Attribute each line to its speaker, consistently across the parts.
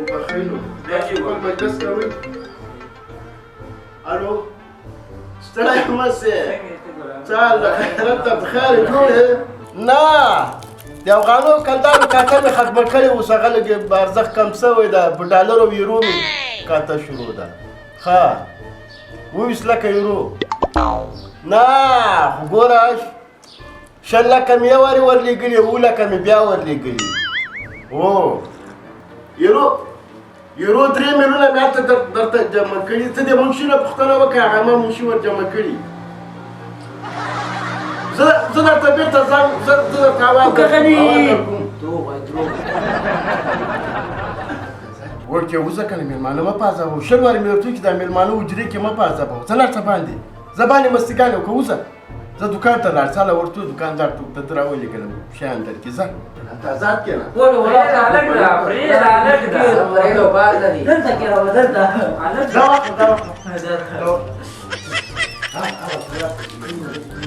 Speaker 1: وبخښئ. تاسو خپل مجلس کوئ. الو، ستړی مه سې. چال د خیرت ته پخیر جوړ یې؟ نه، د افغانو کلدارو کاته مې ختمه کړې، اوس هغه لږ ارزښت کم سوی ده، په ډالرو او یورو مې کاته شروع ده. ښه، 27 لکه یورو. نه خو ګوره، 20 لکه مې یو وارې ورلېږلي، 7 لکه مې بیا ورلېږلي. او یورو 3 میلیونه مې هلته درته جمع کړي. ته د منشي نه پوښتنه وکړه، هغه ما منشي ور جمع کړي. زه درته بېرته ځم، زه درته اواز
Speaker 2: وکړه غني.
Speaker 1: اواز درکوم.
Speaker 2: دروغ وایي، دروغ.
Speaker 1: وړکې، وځه که نه، مېلمانه مه پاځوه. 20 وارې مې ورته وویل چې دا مېلمانه حجرې کې مه پاځوه. ځه لاړ شه باندې، زه باندې مستیګانې وکړه. وځه، زه دوکان ته لاړ ساله ورته دوکاندار ته ته راولېږلم شیان درکړي. ځه هلته ازاد کښېنه.
Speaker 2: ولې ولا؟
Speaker 3: هلک ده، پرېږده، هلک ده.
Speaker 4: پرېږده، بار لري.
Speaker 2: دلته کې راوه، دلته.
Speaker 3: هلک.
Speaker 1: دا واخله، دا واخله، دا واخله.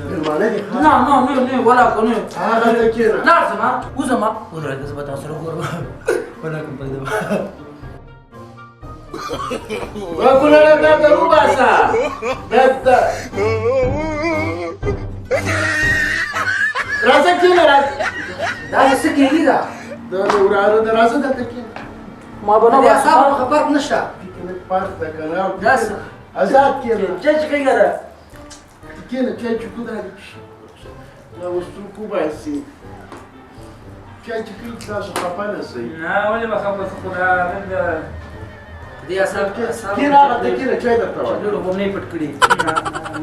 Speaker 1: مېلمانه دي.
Speaker 2: نه نه نه نه، ولا که نه.
Speaker 1: هغه ته کښېنه.
Speaker 2: لاړ شه، ما وځه، ما ودرېږه، زه به تاسو سره ګورم. ولا کوم پیدا.
Speaker 1: وکړه، دا در وباسه، دا راځه، کښېنه، راځه.
Speaker 4: دا څه کېږي دا؟
Speaker 1: دا د وراره ده، راځه دلته کښېنه.
Speaker 2: ما به نه.
Speaker 4: د اعصابو خو فرق نشته.
Speaker 1: کې لږ فرق ده که نه؟
Speaker 4: دا څه؟
Speaker 1: ازاد کښېنه.
Speaker 2: چای چې ده.
Speaker 1: کښېنه، چای چکو دا دا اوس څوک وباسي؟ چای چې کوي، تاسو خفه نه سئ.
Speaker 3: نه، ولې به خفه سو؟ خو دا هلک ده.
Speaker 4: دې اعصاب.
Speaker 1: کښېنه، هغه ته کښېنه، چای درته وایم.
Speaker 2: چاکلیټ خو نه پټ کړي.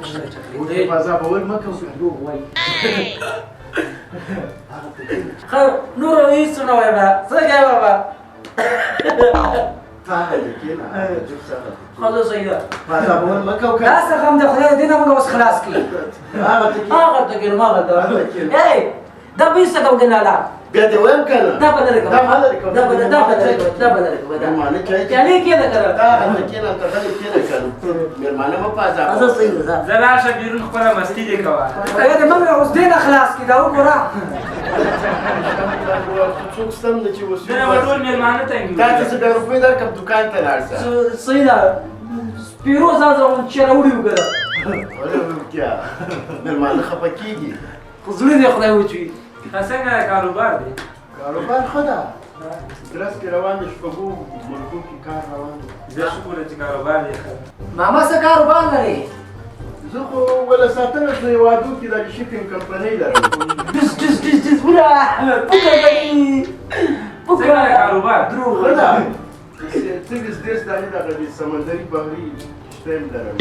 Speaker 4: نشته چاکلیټ.
Speaker 1: وړکې، پازابول مه کوه.
Speaker 2: دروغ وایي.
Speaker 1: هغه ته کښېنه.
Speaker 2: ښه، نور هېڅ نه وایم. څنګه یې بابا؟
Speaker 1: ته هغه ته کښېنه، هغه جوړ شه، هغه ته.
Speaker 2: ښه، زه صحیح ده.
Speaker 1: پازابول مه کوه.
Speaker 4: دا څه غم د خدای دې نه موږ اوس خلاص کړي.
Speaker 1: هغه ته کښېنه.
Speaker 2: هغه ته کښېنم، هغه ته.
Speaker 1: هغه ته کښېنه.
Speaker 2: ای، دا به څه کوم کنه لا؟
Speaker 1: بیا دې وایم که نه؟
Speaker 2: دا به لرې کوم.
Speaker 1: دا ما لرې کوم.
Speaker 2: دا به، دا به لرې کوم، دا به لرې کوم، دا.
Speaker 1: مېلمانه چای.
Speaker 2: پیالې کېده که نه؟
Speaker 1: ته هغه ته کښېنه، ته غلی کښېنه که نه، مېلمانه مه پازابوه.
Speaker 2: زه صحیح ده، ځه.
Speaker 3: زه لاړ شه بیرون، خپله مستي دې کوه.
Speaker 4: خدای دې موږ اوس دې نه خلاص کړي، دا وګوره.
Speaker 1: څوک سم نه چې اوس.
Speaker 3: دنه به ټول مېلمانه تنګ.
Speaker 1: تا ته څه بیا روپۍ درکړم، دوکان ته لاړ شه.
Speaker 2: صحیح ده. پیرو ځان سره چې راوړي وکړه.
Speaker 1: ولې وړوکیه، مېلمانه خفه کېږي.
Speaker 2: خو زړه دې خدای وچوي.
Speaker 3: ښه، څنګه کاروبار دی؟
Speaker 1: کاروبار ښه ده، درس کې روان دی، شپږو ملکو کې کار روان دی.
Speaker 3: زه شکر چې کاروبار دی ښه.
Speaker 4: ماما څه کاروبار لري؟
Speaker 1: زه خو ولا ساتنه هېوادو کې د shipping کمپنۍ لرم.
Speaker 2: ډز ډز ډز ډز، وره پوکه غني پوکه.
Speaker 3: څنګه کاروبار؟
Speaker 2: دروغ.
Speaker 1: ښه ده، 23 30 دانې دغه د سمندري بحري کښتۍ هم لرم.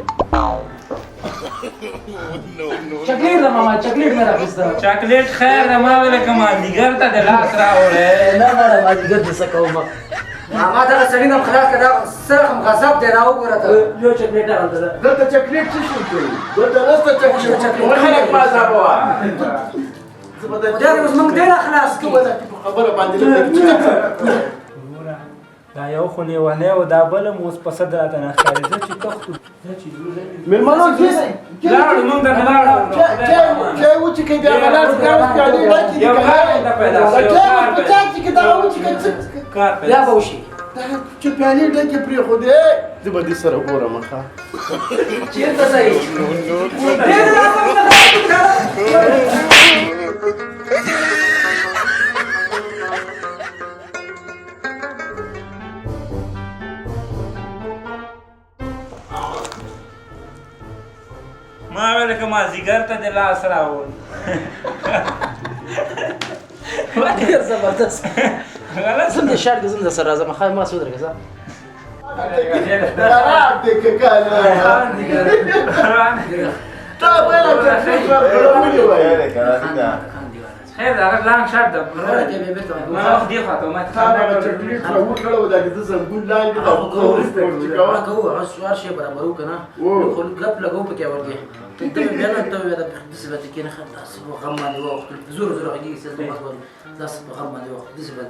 Speaker 2: چاکلیټ ده ماما، چاکلیټ مې راخیسته.
Speaker 3: چاکلیټ خیر ده، ما ویل که مازدیګر ته د لاس راوړی.
Speaker 2: نه نه نه، مازدیګر دې څه کوم؟
Speaker 4: ماما دغه سړي نه خلاص کړه، دا سره غضب دی، دا وګوره ته.
Speaker 2: یو چاکلیټ هغلته ده.
Speaker 1: دلته چاکلیټ څه شي کوي؟ دلته نشته چاکلیټ، خلک مه عذابوه. زه به
Speaker 4: خدای دې اوس موږ دې نه خلاص کړي.
Speaker 1: ولا په خبره باندې لږ.
Speaker 3: وروره، دا یو خو لیونی او دا بل هم اوس په صد راته نه ښکاري. زه چې تښتو، زه چې ځو.
Speaker 1: مېلمنو، کښېنئ.
Speaker 3: لاړو، موږ درنه لاړو.
Speaker 1: چای وڅښئ، بیا به لاړ شئ. دا اوس پیالې ډکې دي.
Speaker 3: یو کار ورته پیدا شو، یو
Speaker 1: چای
Speaker 3: کار
Speaker 1: په
Speaker 3: پیدا
Speaker 1: چای چې دغه وڅښئ، څه
Speaker 3: کار پیدا
Speaker 4: بیا به وشي.
Speaker 1: دا چې پیالې ډکې پرېښودې، زه به دې سره ګورم. ښه.
Speaker 4: چېرته ځئ؟
Speaker 2: دې نه راځم.
Speaker 3: ما ویل که مازدیګر ته د لاس راوړ.
Speaker 2: ډېر زبردست.
Speaker 3: غلط.
Speaker 2: زم د شهر کې زم د سره راځم. ښه، ما څه ودرېږه، ځه.
Speaker 1: خراب دی که کله تا به چاکلیټ ورکړولې وای.
Speaker 3: خیر ده، هغه long shot ده. ما وخت دی خواته ما.
Speaker 1: تا به چاکلیټ راوکړو، دا د زنګون لاندې دا چې کوه.
Speaker 2: کوو، هغه هر شی برابرو که نه. خو ګپ لګو پکې ورګې، ته بیا نه، ته بیا د داسې به کېنه. ښه، داسې په غم باندې واوښتل، زور زور غږېږي، چې داسې په غم باندې واوښتل، داسې به.